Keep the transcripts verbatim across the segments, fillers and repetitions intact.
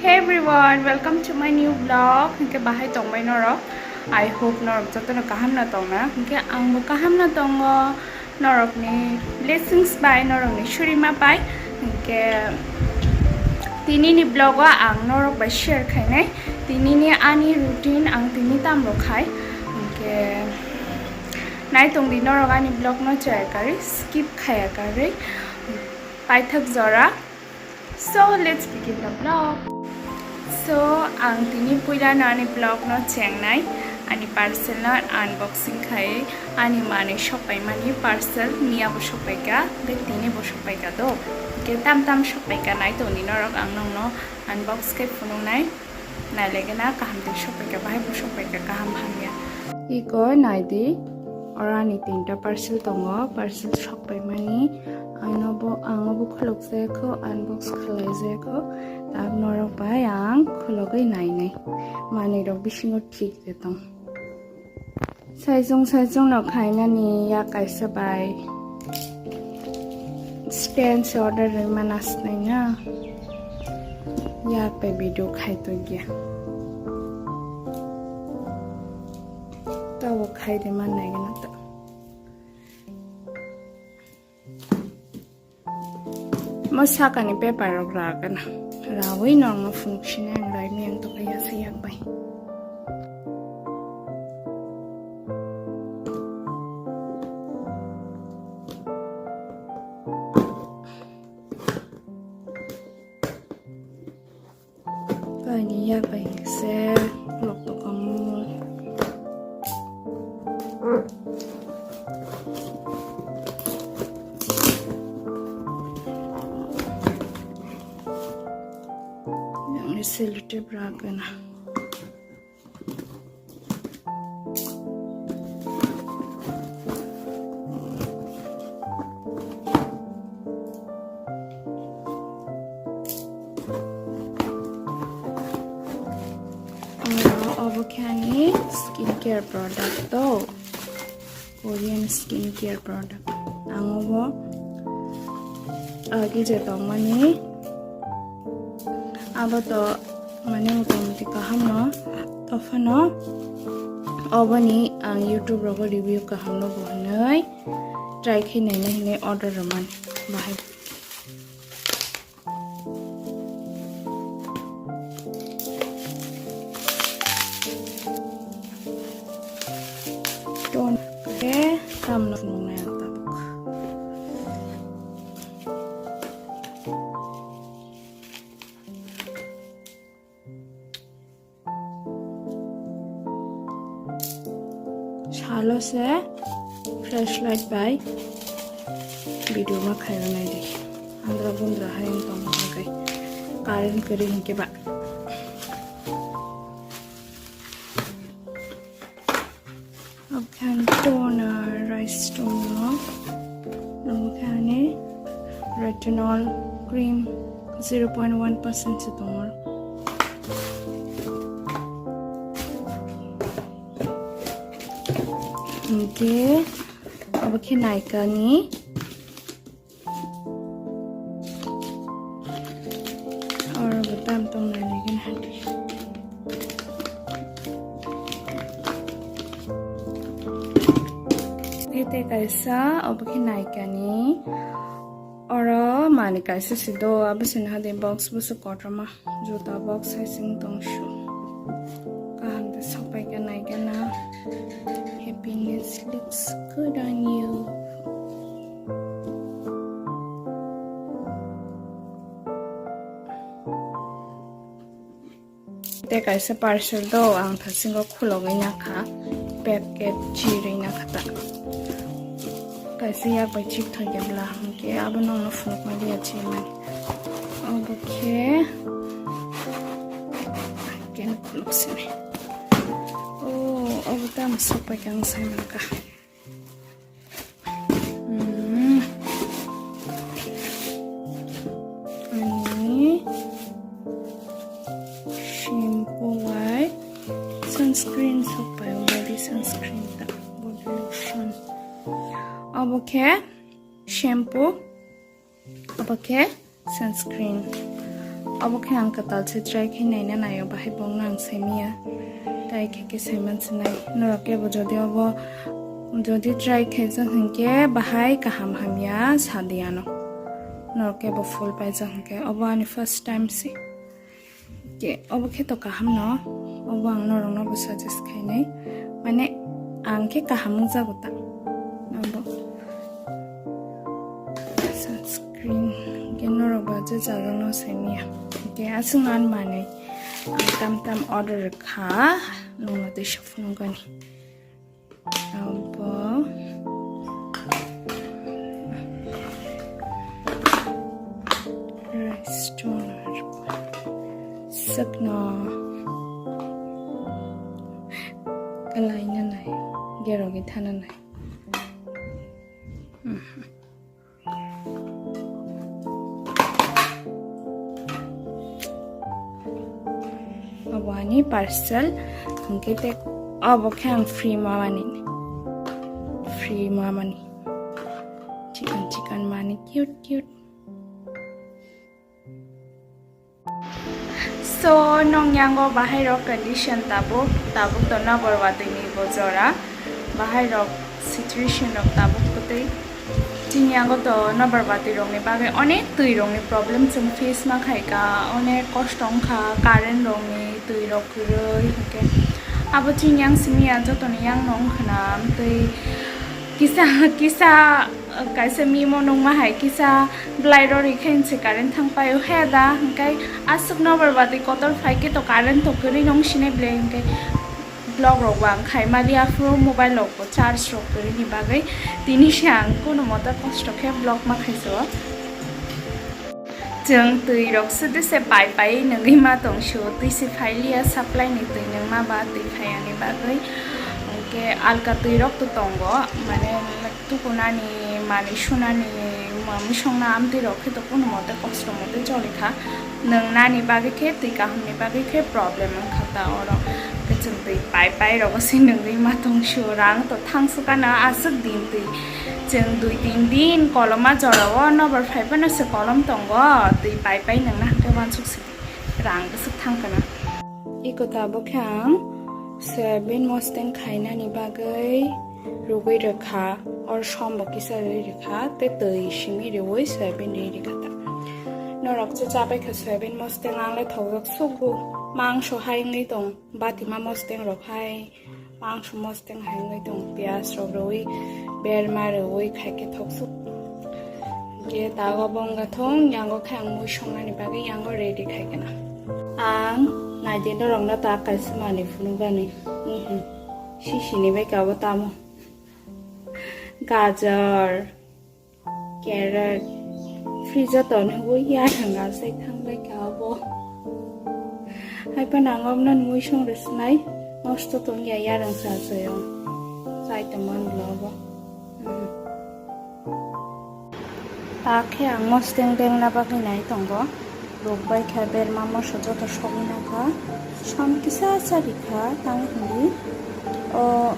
Hey everyone, welcome to my new vlog. Hinkhe bahai tongbai norok? I hope norok jotono kaham no tongna. Hinkhe angbo kaham no tongo. Norokni blessings bai, norokni surima bai. Hinkhe tinini vlog o ang norok bai share khainai. Tinini ani routine ang tini tambo khai. Hinkhe naitongdi norok ani vlog no chaya karwi, skip khaya karwi. Paithak jora. So let's begin the vlog. So ang tini puila no ani vlog no chengnai, ani parcel no unboxing khai, ani manwi sokpaimani parcel, miya bo sokpaika, be tini bo sokpaika do. Ke tam tam sokpaika naitongdi norok ang nokno unbox khe phunuknai. Nailaigena kaham tei sokpaika, bahai bo sokpaika, kaham hamya. Iko naidi, oro ani tinta parcel tongo, parcel sokpaimani. Ano bo, ang bo khulok jaya kho, unbox khlai jaya kho. Tak norok bai ang khulogwi nainai. Manwi rok bisingo thik de tong. Saichung saichung no khainani yak kaisa bai stand se order rwima nasnai na, yak bai video khai tongya. Tabo khai rwima nai gana to. Mo sakani paper rok ragana. Rawi norokno phunuk sini ang raimi ang tokaiya se yak bai. Kaini yak bai se lok to kamu. Yang ni sellotape ragana. Oro obo khe ani skincare product to, Korean skincare product. Ang obo agi je tongmani abo to mane motamoti kaham no, tophano oboni ang YouTube rogo review kaham no bo hinwi try khai naina hinwi order rwmani bahai. Ton ke tam no nungnai ang tabuk. Salo se flashlight bai video ma khaina nai di. Andra bundra hai wng tong kha kai. Current kwrwi hinkhe ba. Obo khe ani toner, rice toner. Obo khe ani retinol cream, zero point one percent se tongo. Hinkhe obo khe Nykaa ni. Oro bo tam tong nai nai gana hadi. Tei kaisa obo khe Nykaa ni. Oro mani kaisa si do, abo sini hadi box busu kotorma. Juta box hai sing tong su. Kaham tei sapai khe nai khe na. Happiness looks good on you. Tei kaisa parcel do ang thasingo khulogwi nakha. Packet chirwi nakha ta. Kaisa yak bai chip thai khe bla hwnkhe abo nokno phunukma liya chimani. Obo khe keno khuluk sini. O, obo tamo sok pai khe ang sai mankha. Hmm. Ani shampoo bai sunscreen sok pai, body sunscreen ta, body lotion. Obo khe shampoo. Obo khe sunscreen. Obo khe ang kwtal se try khe naina naio, bahai bongno ang saimanya. Try khe khe saiman sinai. Norok kebo jodi obo, jodi try khaijak hinkhe bahai kaham hamya sadi ano. Norok kebo full paijak hinkhe obo ani first time se. Ke obo khe to kaham no. Obo ang norok no bo suggest khainai. Mane ang khe kaham wngjago ta. Obo. Sunscreen hwnkhe norok ba je jaga no saimanya. Hwnkhe aswk ang manwi ang tam tam order kha, nwngno tei sophunukani. Abo rice toner. Swkno kalai nanai, gerogwi thananai. Obo ani parcel, hwnkhe tei obo khe ang free mamani, free mamani, chikon chikon mani, cute cute. So, nong yango bahai rok condition tabuk, tabuk to nabor watwi ni bo jora. Bahai rok situation rok tabuk kwtwi. Chini yango to nabor watwi rok ni bagwi onek twi rok ni problem chwng face ma khai ka, onek kosto wng kha, current rok ni twi rok kwrwi hinkhe. Abo chini yang simi ya joto ni yang nong khna twi kisa, kisa Kaisa mimo nungma hai kisa bwlai rori khe se current thang paio he da, hwnkhe aswk nobor batwi kotor phai khe to current to kwrwi nung sinai bwlai, hwnkhe vlog rok bo ang khai maliya phuru mobile rok bo charge rok kwrwi ni bagwi tini se ang kunu moto kosto khe vlog ma khai se o. Chwng twi rok sudese pai pai nungwi ma tong sio, twi se phai liya supply ni twi nungma ba twi phai ani bagwi, hwnkhe alka twi rok to tongo, mane tukunani, mani sunani, mami songna amtwi rok khe to kunu mote kosto mote choli kha. Nung nani bagwi khe, twi kaham ni bagwi khe problem wng kha ta oro. Khe chwng twi pai pai rogo se nungwi ma tong sio, rang to thang sukha na aswk din twi. Chwng dui tin din koloma jora o nobor phai phano se kolom tongo, twi pai pai nung na hwnkhe wansuk se. Rang bwswk thang kana. Iko tabuk khe ang soyabin mosteng khainani bagwi rwgwi rwkha, or som bo kisa rwi rwkha, tei twi simi rwi soyabin rwi rwkha ta. Norok se chabai kha soyabin mosteng, ang le thokjak sukgo, mangso hai wngwi tong, batima mosteng rok hai. Mangso mosteng hai wngwi tongo, piyaj rok rwui, berma rwui khai khe thoksuk. Hwnkhe tago bongga thung, yango khe ang mui songnani bagwi yango ready khai khna. Ang naidi norokno ta kaisa manwi phunukgani. Mhm. Sisini bai kabo tamo. Gajar. Carrot, fridge o tonwi yarwng asai thangbai kha obo. Hai phano ang obono mui song rwsnai, nosto tongya yarwng se asai o. Chai tongmani bwla obo. Hmm. Ta khe ang mosteng bengna bagwi nai tongo. Rukbai kha berma moso joto sogwi nangkha. Som kisa sa rikha tang hindi. O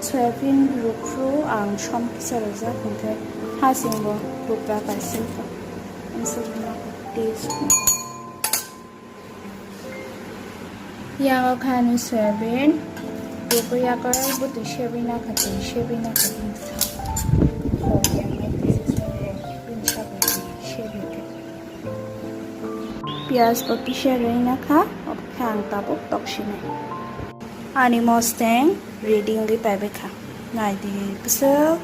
soyabin rukphru ang som kisa rwjak hinkhe hasingbo rukra kaisa wngkha. Ang sugwi nangkha taste. Yang o kha ani soyabin, rukwi yakarwi bwtwi sebwi nangkha twi sebwi nangkha twi sa. Ho yang nai twi se sebwi bini sabwi twi sebwi khe. Piyaj bo kisa rwi na kha, obo khe ang tabuk tok sinai. Ani mosteng ready wngwi paibai kha. Naidi bwswk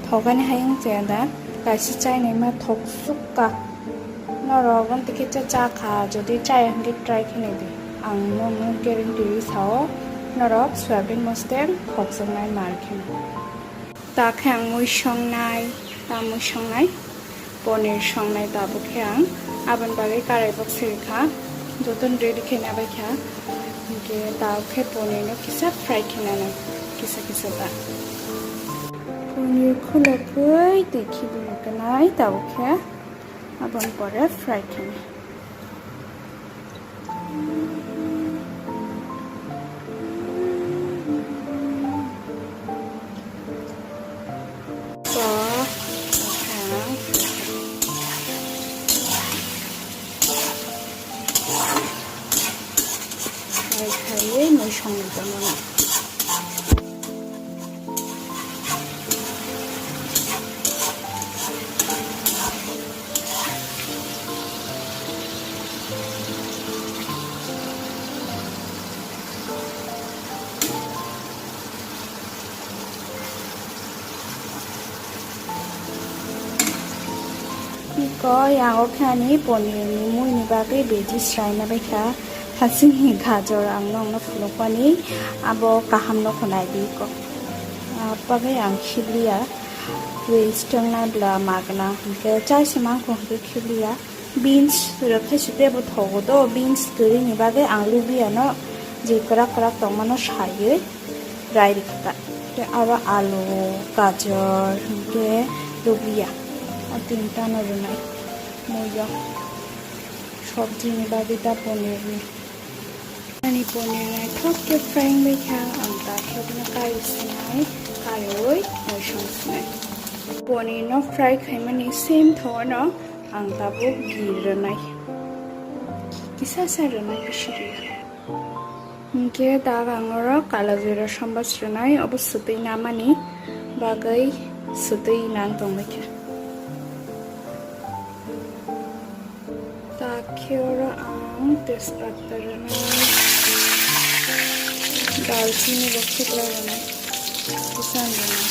thokani hai wngkhe da, kaisa chainaima thoksuk kha. Norok wngtwi khe cha cha kha, jodi chaya hwnkhe try khe naidi. Ang nono guarantee rwi sao, norok soyabin mosteng thokjaknai mar khe. Ta khe ang mui songnai, ta mui songnai, ponir songnai tabuk khe ang. Aboni bagwi karai box se rikha, jotono ready khe nabai kha. Hinkhe tabuk khe ponir no kisa fry khe nanai, kisa kisa ta. Ponir khulukwi twi khibi rwknai tabuk khe, aboni pore fry khe nai. Songwi tongmani. Iko yang o khe ani ponir ni mui ni bagwi veggies raina bai kha. Hasing ni gajor ang nokno phunukmani, abo kaham no khwnai di iko. Aboni bagwi ang khibliya. Waste wngnai bwla magna hinkhe chai se mangkho hinkhe khibliya. Beans rok khe site bo thogo do, beans kwrwi ni bagwi ang lubiya no je kwrak kwrak tongmano saiwi rai rikha. Tei aro alu, gajor hinkhe lubiya. O tinta no rwnai muiyo. Sobji ni bagwi ta ponir ni. Ani ponir naithok khe frying bai kha, ang ta khe bono kaiwi sinai, kaiwi moisong sinai. Ponir no fry khaimani same thaono ang tabuk ghee rwnai. Kisa sa rwnai, bisi rwya. Hinkhe dak ang oro kala jira samaj rwnai, obo swtwi namani bagwi swtwi nang tongbai kha. Takhe oro ang tejpata rwnai, dalchini bo khukla rwnai, bwsang rwnai,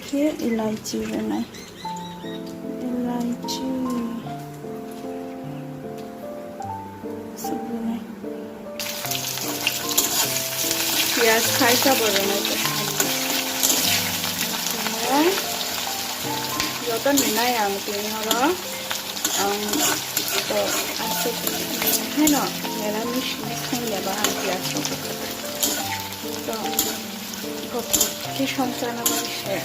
khe elaichi rwnai, elaichi suk rwnai. Piyaj khai sabo rwnai tei. Joto ninai ang tini oro ang to aswk haino mela misi khang leba ang piyaj rok to gothok khe song chana bagwi se.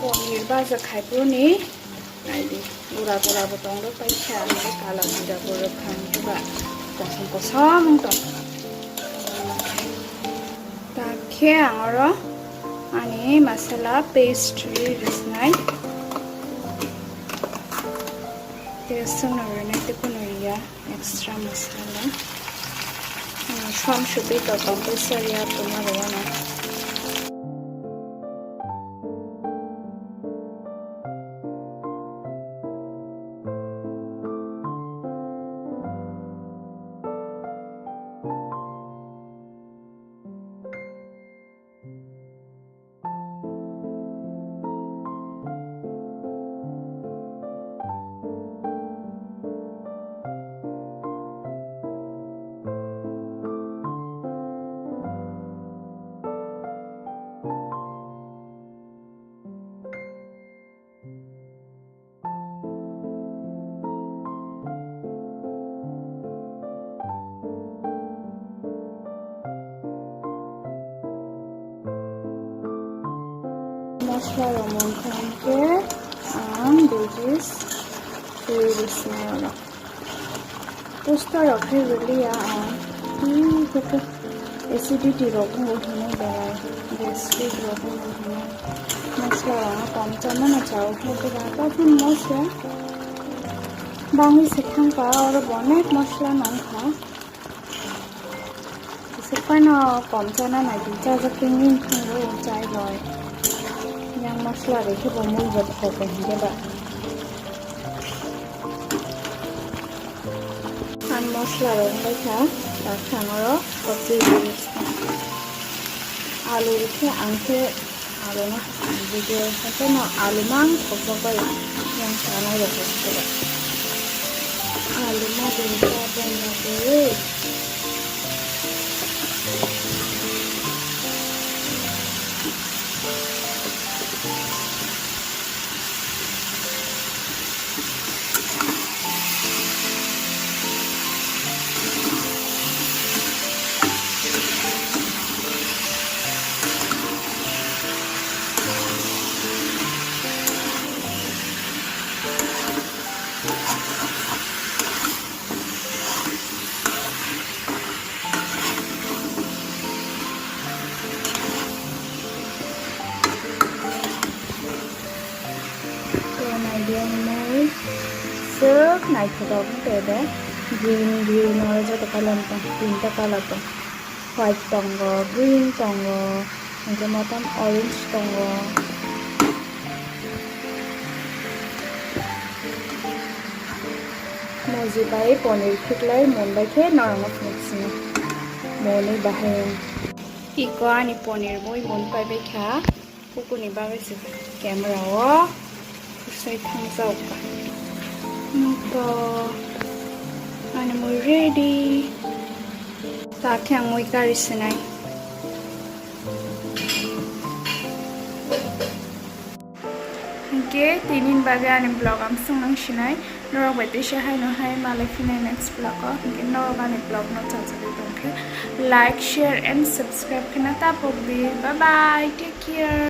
Ponir baja khai phuru ni. Naidi, gura gura bo tong rw paikha, hingke kala jira bo rwphang, eba kosom kosom wng tong. Takhe ang oro ani masala paste ri rwsnai. Tei sono rwnai tei kunu ya extra masala. Som sutwi to compulsory ya tongma rwano. Masala rok mungkha hingke ang veggies twi rwsnai oro. Poster rok khe rwliya ang. Twi khe acidity rok wngwi hwnwi belai, gastric rok wngwi hwnwi. Masala rok no kom chamano chao khe bwkha. Tei phano masala bangwi se thangkha, oro bo onek masala nangkha. Swk phano kom chana nai di, chajak khe nini thango chai roi. Yang masala rikhe bo mui bo thok bo hinjaba. Ang masala rok wngkha, tak thang oro kopi rwsna. Alu rikhe ang khe Alu no video haikhe no alu mang khokjak bai yang sanai rok khe alu ma dun ta benda khe. Naidi ang nai Naithotok wngkha de, green, green, oro joto color tong, tinta color tong, white tongo, green tongo, hingke motom orange tongo. Moji bai ponir khiklai mon bai khe norokno phunuk sini moni bahai. Iko ani ponir boi mon pai bai kha. Kukuni bagwi se camera o kusai thangjak kha. Nokto ani mui ready. Ta khe ang mui kari sinai. Hingke tini bagwi ani vlog ang swngnang sinai. Norok bai teisa haino hai malai phinai next vlog o. Hingke norok ani vlog no chajagwi tongkhe like, share and subscribe khena tapok di. Bye bye. Take care.